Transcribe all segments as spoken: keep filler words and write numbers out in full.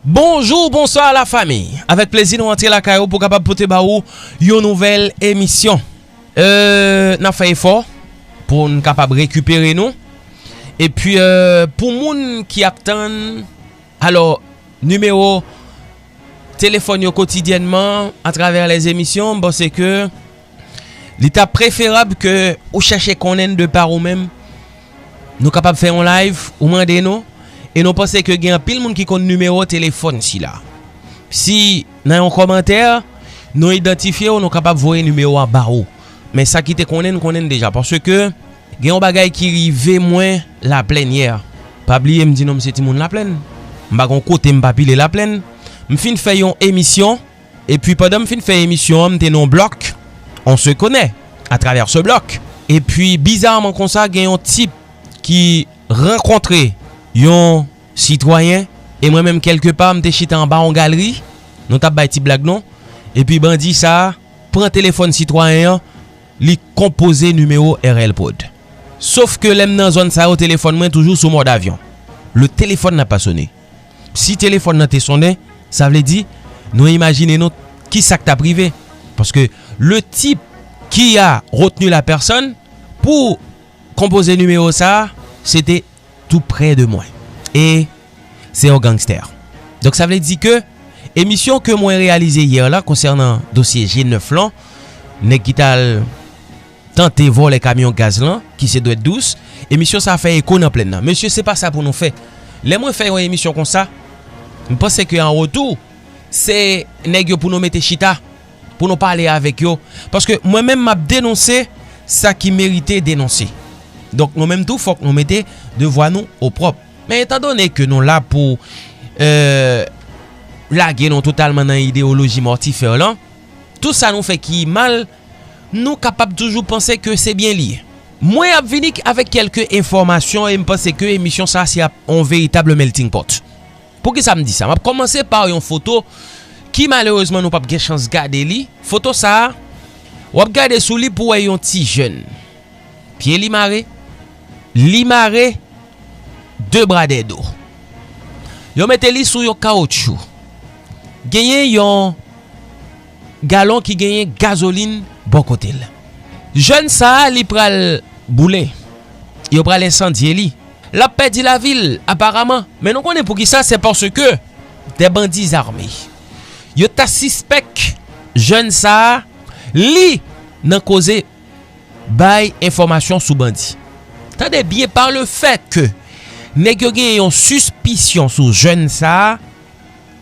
Bonjou, bonswa la fami. Avèk plezi nou antre lakay ou pou kapab pote ba ou yon nouvèl emisyon. Euh, n ap fè efò pou n kapab rekipere nou. Epi, euh, pou moun ki ap tann, alò, nimewo telefòn yo kotidyènman atravè lèzemisyon, m panse ke li ta preferab ke ou chèche konnen de pa ou menm. Nou kapab fè yon live, ou mande nou, e nou panse ke gen anpil moun ki konn nimewo telefòn sila. Si nan yon kòmantè, nou idantifye w, nou kapab voye nimewo a ba ou. Men sa ki te konnen, n konnen deja, paske gen yon bagay ki rive mwen Laplèn yè. Pa bliye m di non m se timoun Laplèn. M pa gon kote m pa pile Laplèn. M fin fè yon emisyon, epi pandan m fin fè emisyon an, m te nan yon blòk, on se connaît à travers ce bloc. Epi bizarman konsa, gen yon tip ki rankontre yon sitwayen, e mwen menm kèlkepa, m te chita anba yon galri, nou t ap bay ti blag non, epi bandi sa a pran telefòn sitwayen an, li konpoze nimewo R L Prod. Sof ke lè m nan zòn sa yo, telefòn mwen toujou sou mòd avyon. Le téléphone n'a pas sonné. Si telefòn nan te sonnen, sa vle di, nou imajine nou ki sa k t ap rive. Paske le type qui a retenu la personne pou konpoze nimewo sa a, se te tou prè de mwen. E se yon gangstè. Donk sa vle di ke emisyon ke mwen reyalize yè la konsènan dosye G nèf lan, nèg ki t al tante vòlè kamyon gaz lan, ki se Dwèt Dous, emisyon sa fè eko nan plèn nan. Mesye, se pa sa pou nou fè. Lè mwen fè yon emisyon konsa, m panse ke an retou, se nèg yo pou nou mete chita, pou nou pale avèk yo. Paske mwen menm m ap denonse sa ki merite denonse. Donk nou menm tou fòk nou mete devwa nou opwòp. Men etandone ke nou la pou, euh, lage nou totalman nan ideyoloji mòtifè lan, tou sa nou fè ki mal, nou kapab toujou panse ke se byen li ye. Mwen ap vini avèk kèlke enfòmasyon e m panse ke emisyon sa se ap on veritab melting pot. Poukisa m di sa? M ap kòmanse pa yon foto ki malerezman nou p ap gen chans gade li. Foto sa a, w ap gade sou li pou wè yon ti jèn. Pye li mare, li mare, de bra dèyè do. Yo mete li sou yon kawotchou. Genyen yon galon ki genyen gazolin bò kote l. Jèn sa a, li pral boule. Yo pral ensandye li. L ap pèdi lavi l, aparaman. Men nou konnen poukisa, se paske de bandi zame. Yo ta sispèk jèn sa a, li nan koze bay enfòmasyon sou bandi. Tande byen, pa le fèt ke nèg yo genyen yon sispisyon sou jèn sa a,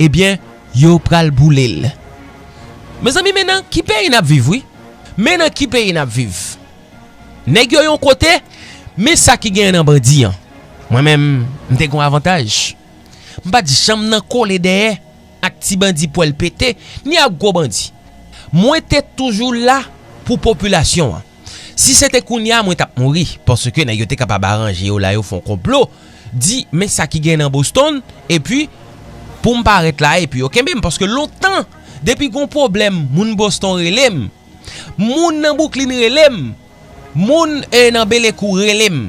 ebyen, yo pral boule l. Mezanmi, men nan ki peyi n ap viv, wi. Men nan ki peyi n ap viv. Nèg yo yon kote, men sa ki genyen nan bandi an. Mwen menm, m te gen yon avantaj. M pa t janm nan kole dèyè ak ti bandi pwèl pete, ni ak gwo bandi. Mwen te toujou la pou popilasyon an. Si se te kounye a, mwen t ap mouri, paske nèg yo te kapab aranje yo la, yo fè yon konplo, di, men sa ki gen nan Boston, epi pou m parèt la, epi yo kenbe m, paske lontan, depi gon pwoblèm, moun Boston rele m, moun nan Brooklyn rele m, moun, eh, nan Belekou rele m.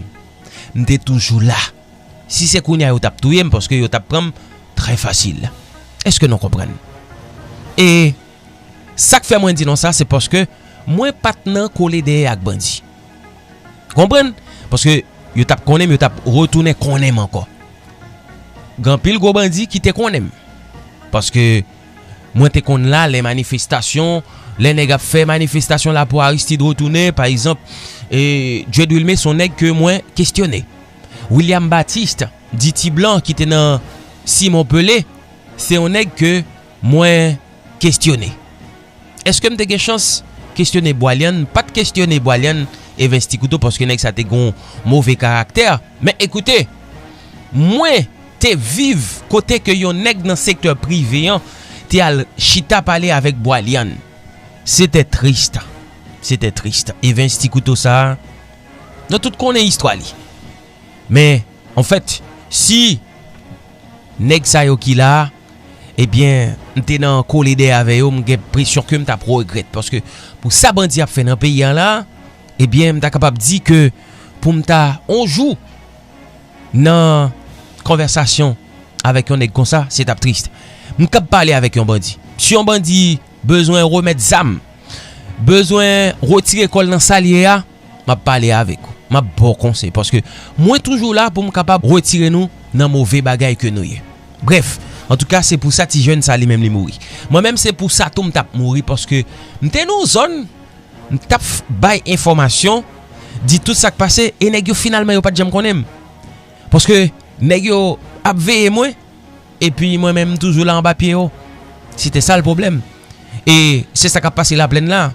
M te toujou la. Si se kounye a, yo t ap touye m, paske yo t ap pran m trè fasil. Èske nou konprann? E sa k fè mwen di nou sa, se paske mwen pa t nan kole dèyè ak bandi. Konprann? Paske yo t ap konnen m, yo t ap retounen konnen m ankò. Gen anpil gwo bandi ki te konnen m. Paske mwen te konn la lè manifestasyon, lè nèg ap fè manifestasyon la pou Aristide retounen, pa egzanp, e, Djed Wilmé se yon nèg ke mwen kestyone. William Baptiste, di Ti Blan ki te nan Simon Pelé, se yon nèg ke mwen kestyone. Èske m te gen chans kestyone Boillian? M pa t kestyone Boillian Evens Ti Kouto paske nèg sa te gen yon move karaktè. Men ekoute, mwen te viv kote ke yon nèg nan sektè prive an te al chita pale avèk Boillian. Se te tris. Se te tris. Evens Ti Kouto sa, nou tout konnen istwa li. Men, anfèt, si nèg sa yo ki la a, ebyen, m te nan kole dèyè avè yo, m gen enpresyon ke m t ap regrèt. Paske pou sa bandi ap fè nan peyi a la, ebyen, m ta kapab di ke pou m ta on jou nan konvèsasyon avèk yon nèg konsa, se t ap tris. M kab pale avèk yon bandi. Si yon bandi bezwen remèt zam, bezwen retire kò l nan sa l ye a, m ap pale avèk ou. M ap ba w konsèy. Paske mwen toujou la pou m kapab retire nou nan move bagay ke nou ye. Brèf, antouka, se pou sa ti jèn sa li menm li mouri. Mwen menm, se pou sa tou m t ap mouri, paske m te nan yon zòn, m t ap f-, bay enfòmasyon, di tout sa k pase, e nèg yo finalman yo pa t janm konnen m. Paske nèg yo ap veye mwen, epi mwen menm m toujou la anba pye yo. Se te sa l pwoblèm. E se sa k ap pase Laplèn la.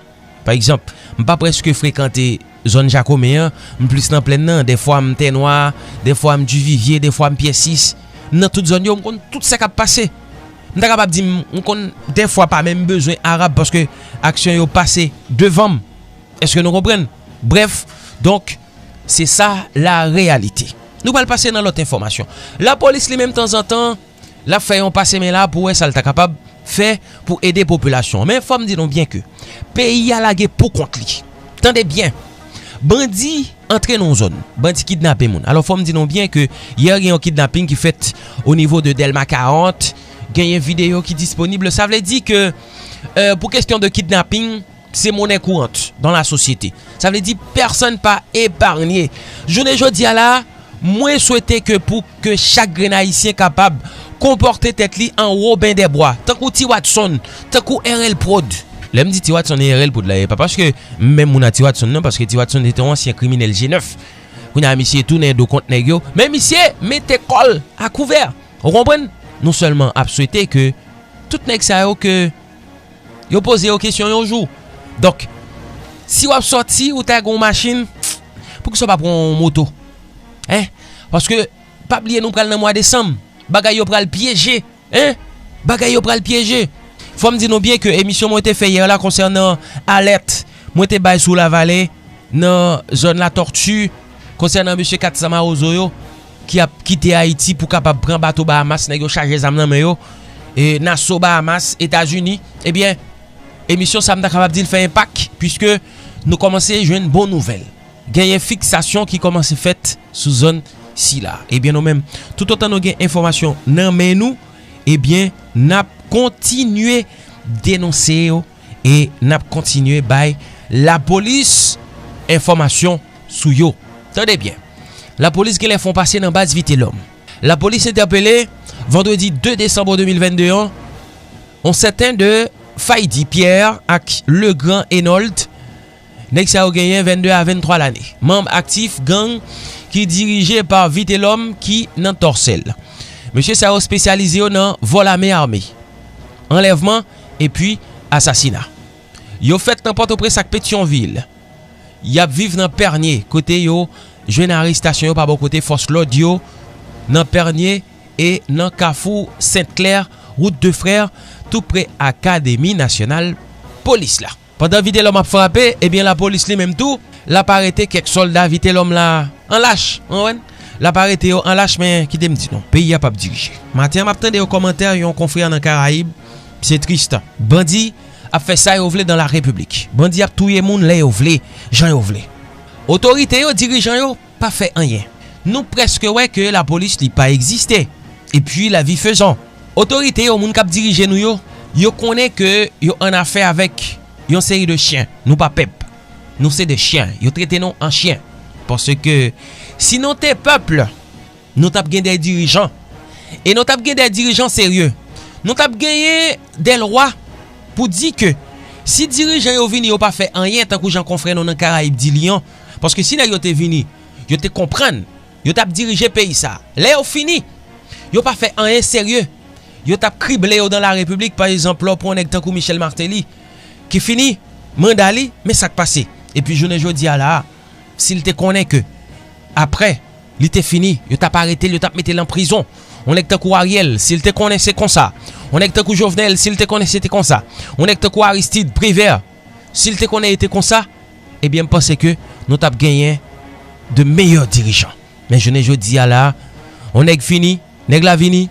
Pa egzanp, m pa prèske frekante zòn Jakomen an, m plis nan Plèn nan. Dèfwa m Tènwa, dèfwa m Divivye, dèfwa m Pyè sis. M nan tout zòn yo, m konn tout sa k ap pase. M ta kapab di m, m konn dèfwa pa menm bezwen Arab paske aksyon yo pase devan m. Èske nou konprann? Brèf, donk, se sa lareyalite. Nou pral pase nan lòt enfòmasyon. Lapolis li menm tanzantan, l ap fè yon pase men la pou wè sa l ta kapab fè pou ede popilasyon an. Men fò m di nou byen ke peyi a lage pou kont li. Tande byen. Bandi antre nan yon zòn. Bandi kidnape moun. Alò, fò m di nou byen ke yè gen yon kidnaping ki fèt o nivo de Dèlma karant. Genyen videyo ki disponib. Sa vle di ke, euh, pou kesyon de kidnaping, se monnen kourant dans la société. Sa vle di pèsonn pa eparnye. Jounen jodi a la, mwen swete ke pou ke chak grenn Ayisyen kapab konpòte tèt li an Woben Dèbwa, tankou Ti Watson, tankou R L Prod. Lè m di Ti Watson e R L Prod la, e pa paske m menm moun a Ti Watson non, paske Ti Watson se te yon ansyen kriminèl G nèf. Kounye a misye tounen do kont nèg yo, men misye mete kò l a kouvè. Ou konprann? Nou sèlman ap swete ke tout nèg sa yo ke yo poze yo kesyon yon jou. Donk, si w ap sòti, ou ta gen yon machin, poukisa w pa pran yon moto? Hein? Paske, pa bliye nou pral nan mwa desanm. Bagay yo pral pyeje. Hein? Bagay yo pral pyeje. Fò m di nou byen ke emisyon mwen te fè yè la konsènan alèt mwen te bay sou Lavale, nan zòn Latòti, konsènan mesye Katsama Ozo yo, ki ap kite Ayiti pou kapab pran bato Bahamas, nèg yo chaje zam nan men yo, e Nassau Bahamas, Etazini, ebyen, emisyon sa m ta kapab di l fè enpak, piske nou kòmanse jwenn bon nouvèl. Genyen fiksasyon ki kòmanse fèt sou zòn sila. Ebyen, nou menm, toutotan nou gen enfòmasyon nan men nou, ebyen, n ap kontinye denonse yo e n ap kontinye bay lapolis enfòmasyon sou yo. Tande byen, lapolis genlè fè yon pase nan baz Vitelòm. Lapolis entèpele, vandredi de desanm de mil vennde an, yon sèten de Faydi Pierre ak Legrand Enold. Nèg sa yo genyen vennde a venntwa lane. Manm aktif gang ki dirije pa Vitelòm ki nan Tòsèl. Mesye sa yo espesyalize yo nan vòl ame ame, anlèvman epi asasina. Yo fèt nan Pòtoprens ak Petyonvil. Y ap viv nan Pènye, kote yo jwenn arestasyon yo pa bò kote fòs lòd yo nan Pènye e nan kafou Sent Klè, wout de Frè, tou pre Akademi Nasyonal Polis la. Pandan Vitelòm ap frape, ebyen, lapolis li menm tou, l ap arete kèk sòlda Vitelòm la an lach, ou konprann? L ap arete yo an lach, men kite m di nou, peyi a p ap dirije. Maten an, m ap tande yon kòmantè yon konfrè nan Karayib, se tris. Bandi ap fè sa yo vle dans la République. Bandi ap touye moun lè yo vle, jan yo vle. Otorite yo, dirijan yo, pa fè anyen. Nou prèske wè ke lapolis li pa egziste. Epi, lavi fezan. Otorite yo, moun k ap dirije nou yo, yo konnen ke yo annafè avèk yon seri de chen. Nou pa pèp. Nou se de chen. Yo trete nou an chen. Paske si nou te pèp, nou t ap gen de dirijan. E nou t ap gen de dirijan serye. Nou t ap genyen de lwa pou di ke si dirijan yo vini, yo pa fè anyen, tankou jan konfrè nou nan Karayib di li an, paske si nèg yo te vini, yo te konprann, yo t ap dirije peyi sa. Lè yo fini, yo pa fè anyen serye, yo t ap krible yo dans la République. Pa egzanp, lè w pran yon nèg tankou Michel Martelly, ki fini manda li, men sa k pase. Epi jounen jodi a la a, si l te konnen ke apre li te fini, yo t ap arete l, yo t ap mete l an prizon. Yon nèg tankou Ariel, si l te konnen se konsa. Yon nèg tankou Jovenel, si l te konnen se te konsa. Yon nèg tankou Aristide, Privert, si l te konnen e te konsa, ebyen, m panse ke nou t ap genyen de meyè dirijan. Men jounen jodi a la, yon nèg fini, nèg la vini,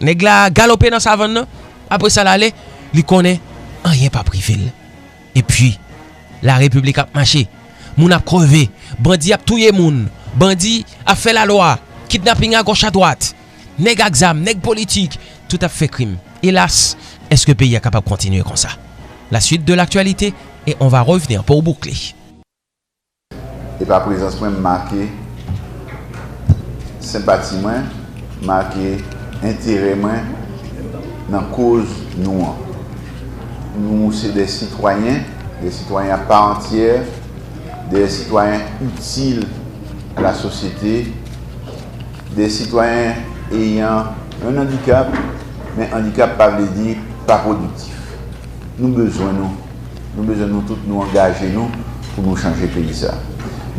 nèg la galope nan savann nan, apre sa l ale, li konnen anyen p ap rive l. Epi, larepiblik ap mache, moun ap kreve, bandi ap touye moun, bandi ap fè lalwa, kidnaping agòch adwat, nèg ak zam, nèg politik, tout ap fè krim. Elas, èske peyi a kapab kontinye konsa? La suite de l'actualité, et on va revenir pour boucler. E pa prezans mwen, m make senpati mwen, make enterè mwen nan koz nou an. Nou se de sitwayen, de sitwayen à part entière, de sitwayen itil à la société, de sitwayen ayant un handicap, men andikap pa vle di pa pwodiktif. Nou bezwen nou. Nou bezwen nou tout nou angaje nou pou nou chanje peyi sa.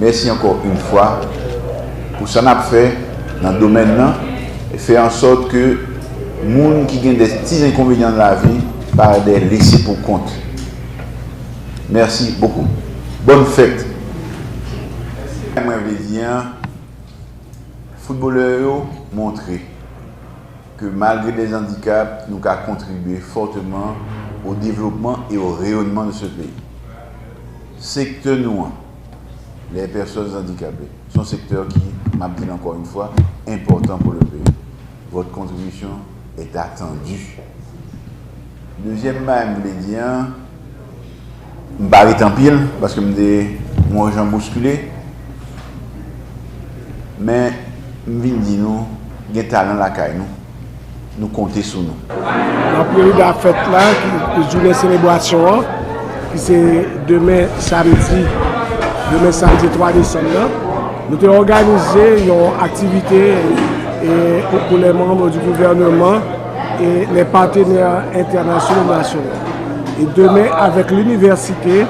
Mèsi ankò yon fwa pou sa n ap fè nan domèn nan e fè an sòt ke moun ki gen de ti enkonvenyan nan lavi pa de lese pou kont. Mèsi bokou. Bòn fèt. Mwen vle di an, foutbolè yo montre ke malgré les handicaps, nou ka kontribye fòteman au développement et au rayonnement de ce pays. Sektè nou an, les personnes handicapées, se yon sektè ki, m ap di l ankò yon fwa, enpòtan pou le peyi. Votre contribution est attendue. Dezyèm bagay m vle di an, m pa ret anpil paske m te yon jan bouskile. Men m vin di nou, gen talan lakay nou. Nou konte sou nou. Nan peryòd a fèt la, ki, ki jounen selebrasyon an, ki se demen samdi, demen samdi twa desanm nan, nou te òganize yon aktivite e, pou, pou les membres du gouvernement et les partenaires internationaux nationaux. E demen, avèk linivèsite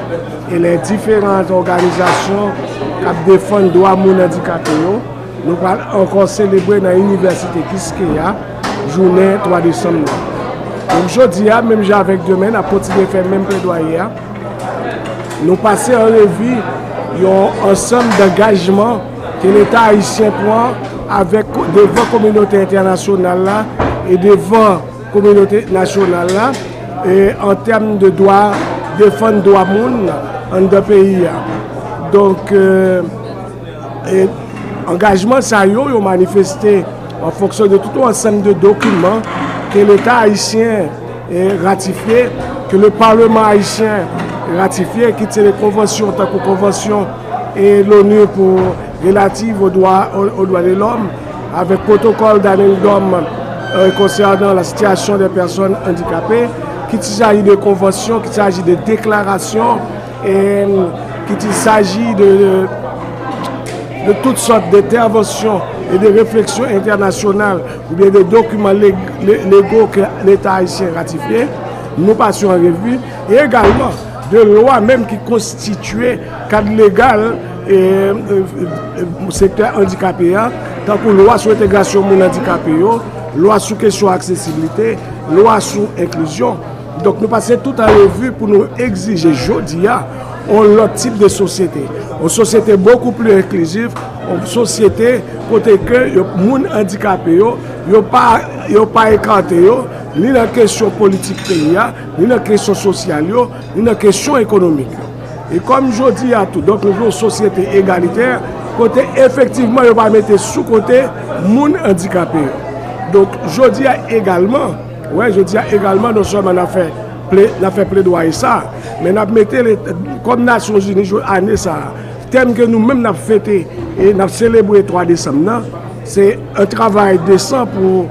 e les différentes òganizasyon k ap defann dwa moun andikape yo, nou pral ankò selebre nan inivèsite Kiskeya jounen twa desanm nan. Donk, jodi a, menm jan avèk demen, n ap kontinye fè menm pledwaye a. Nou pase an revi yon ansanm dangajman ke Leta ayisyen pran avèk, devan kominote entènasyonal la e devan kominote nasyonal la, e an tèm de dwa, defann dwa moun anndan peyi a. Donk, e, e angajman sa yo, yo manifeste an fonksyon de tout yon ansanm de dokiman ke Leta ayisyen, e, ratifye, ke le Parlement ayisyen ratifye, kit se de konvansyon tankou konvansyon, e, l'ONU pou relative aux droits, aux, aux droits de l'homme, avec protocole d'addendum, euh, concernant la situation des personnes handicapées, qu'il s'agit de conventions, qu'il s'agit de déclarations, et, euh, qu'il s'agit de, de, de toutes sortes d'interventions et de réflexions internationales ou bien de documents lég-, lé-, légaux que l'État haïtien a ratifié, nous passons en revue, et également de lwa menm ki konstitye kad legal, e, e, e, sektè andikape a, tankou lwa sou entegrasyon moun andikape yo, lwa sou kesyon aksesiblite, lwa sou enklizyon. Donk, nou pase tout an revi pou nou egzije jodi a yon lòt tip de sosyete. Yon sosyete bokou pli enklizif, yon sosyete kote ke yo, moun andikape yo, yo pa, yo pa ekate yo, ni nan kesyon politik peyi a, ni nan kesyon sosyal yo, ni nan kesyon ekonomik yo. E kòm jodi a tou, donk, nou vle yon sosyete egalitè, kote efektivman yo pa mete sou kote moun andikape yo. Donk, jodi a egalman, wè, jodi a egalman, non sèlman n ap fè ple-, n ap fè pledwaye sa, men n ap mete, kòm Nasyonzini, jou, ane sa a, tèm ke nou menm n ap fete e n ap selebre twa desanm nan, se un travail décent pour,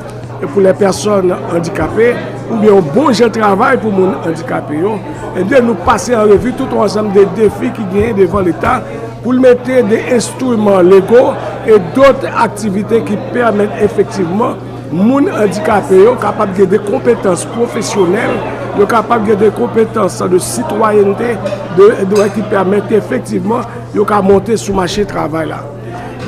pour les personnes handicapées, oubyen yon bon jan travay pou moun andikape yo, ebyen, nou pase an revi tout yon ansanm de defi ki genyen devan Leta pou l mete de enstriman lego e dòt aktivite ki pèmèt efektivman moun andikape yo kapab gen de konpetans pwofesyonèl, yo kapab gen de konpetans de sitwayènte, de, de, ki pèmèt efektivman yo ka monte sou mache travay la.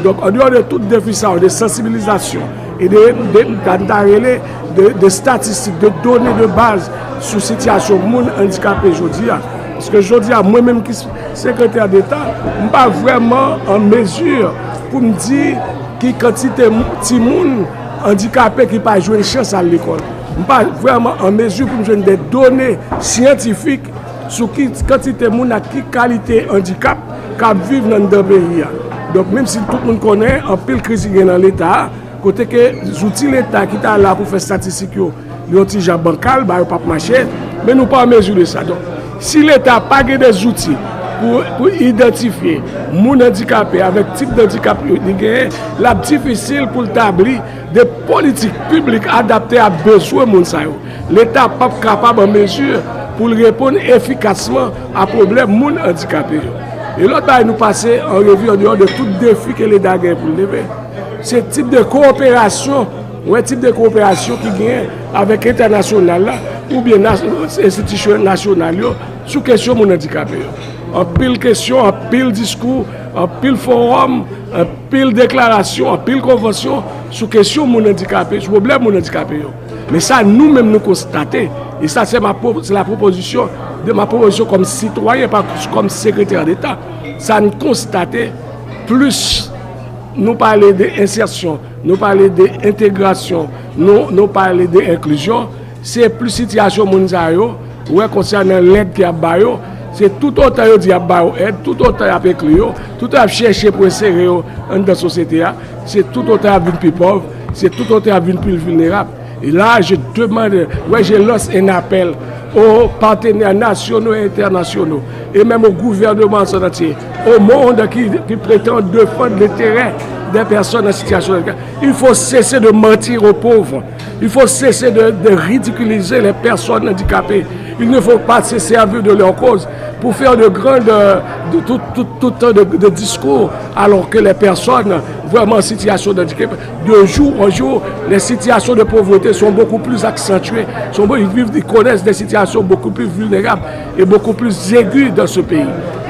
Donk, andeyò de tout defi sa yo, de sansibilizasyon e de, de, sa n ta rele de, de statistik, de done de baz sou sitiyasyon moun andikape jodi a. Paske jodi a, mwen menm ki s-, sekretè deta, m pa vrèman an mezi pou m di ki kantite m-, timoun andikape ki pa jwenn chans al lekòl. M pa vrèman an mezi pou m jwenn de done syantifik sou ki kantite moun ak ki kalite andikap k ap viv nan anndan peyi a. Donk, menm si tout moun konnen anpil kriz ki gen nan Leta a, kote ke zouti Leta ki ta la pou fè estatistik yo, Yon ti jan bankal, ba yo p ap mache, men nou pa an mezi de sa. Donk, si Leta pa gen de zouti pou, pou idantifye moun andikape avèk tip d andikap yo li genyen, l ap difisil pou l tabli de politik piblik adapte a bezwen moun sa yo. Leta p ap kapab an mezi pou l reponn efikasman a pwoblèm moun andikape yo. E lòt bagay nou pase an revi an deyò de tout defi ke Leta gen pou l leve, se tip de kowoperasyon, wè tip de kowoperasyon ki genyen avèk entènasyonal la oubyen nas- enstitisyon nasyonal yo sou kesyon moun andikape yo. Anpil kesyon, anpil diskou, anpil fowòm, anpil deklarasyon, anpil konvansyon sou kesyon moun andikape, sou pwoblèm moun andikape yo. Men sa nou menm nou konstate, e sa se ma pro- se la pwopozisyon de ma pwopozisyon kòm sitwayen, pa kòm sekretè deta. Sa n konstate, plis nou pale de ensèsyon, nou pale de entegrasyon, nou, nou pale de enklizyon, se plis sitiyasyon moun sa yo, wè konsènan lèd ke y ap ba yo, se toutotan yo di y ap ba yo èd, toutotan y ap enkli yo, toutotan y ap chèche pou ensere yo anndan sosyete a, se toutotan y ap vin pi pòv, se toutotan y ap vin pi vilnerab. Et là, je demande, ouais, je lance un appel aux partenaires nationaux et internationaux, et même au gouvernement en son entier, au monde qui, qui prétend défendre l'intérêt des personnes en situation de handicap. Il faut cesser de mentir aux pauvres. Il faut cesser de, de ridiculiser les personnes handicapées. Il ne faut pas se servir de leur cause pour faire de grandes, euh, de tout, tout, tout temps de, de discours, alors que les personnes vraiment en situation de handicap, de jour en jour, les situations de pauvreté sont beaucoup plus accentuées, sont, ils vivent, ils connaissent des situations beaucoup plus vulnérables et beaucoup plus aiguës dans ce pays.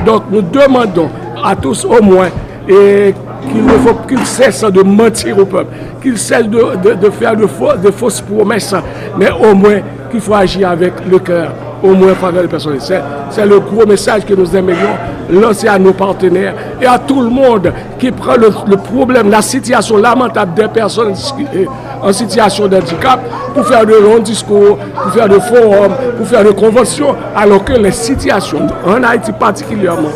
Donc nous demandons à tous au moins et qu'il ne faut, qu'il cesse de mentir au peuple, qu'il cesse de, de, de faire de, faux, de fausses promesses, mais au moins qu'il faut agir avec le cœur, au moins en faveur des personnes. C'est, c'est le gros message que nous aimerions lancer à nos partenaires et à tout le monde qui prend le, le problème, la situation lamentable des personnes euh, en situation de handicap pour faire de longs discours, pour faire de forums, pour faire de conventions, alors que les situations, en Haïti particulièrement,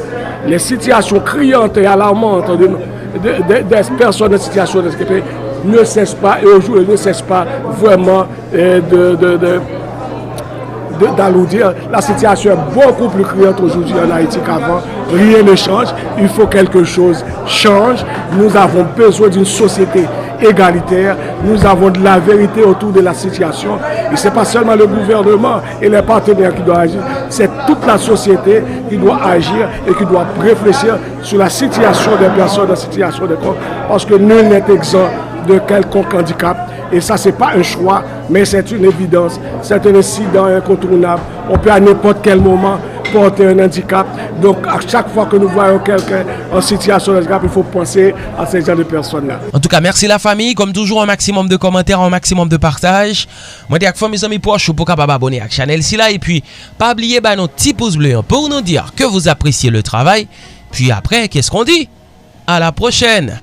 les situations criantes et alarmantes de, de, de, des personnes en situation de handicap ne cessent pas et aujourd'hui ne cessent pas vraiment euh, de, de, de, de, d'alourdir. La situation est beaucoup plus criante aujourd'hui en Haïti qu'avant. Rien ne change. Il faut quelque chose change. Nous avons besoin d'une société égalitaire. Nous avons de la vérité autour de la situation. Et ce n'est pas seulement le gouvernement et les partenaires qui doivent agir. C'est toute la société qui doit agir et qui doit réfléchir sur la situation des personnes en situation de handicap. Parce que nul n'est exempt de quelconque handicap. Et ça, c'est pas un choix, mais c'est une évidence. C'est un incident incontournable. On peut à n'importe quel moment porter un handicap. Donc, à chaque fois que nous voyons quelqu'un en situation de handicap, il faut penser à ces gens de personnes-là. Antouka, mèsi lafanmi. Kòm toujou, yon maksimòm de kòmantè, yon maksimòm de pataj. Mande ak fanmi, zanmi pwòch ou pou kapab abòne ak chanèl sila. Epi, pa bliye ba nou ti pous ble an pou nou di ke vous appréciez le travail. Puis après, qu'est-ce qu'on dit? À la prochaine!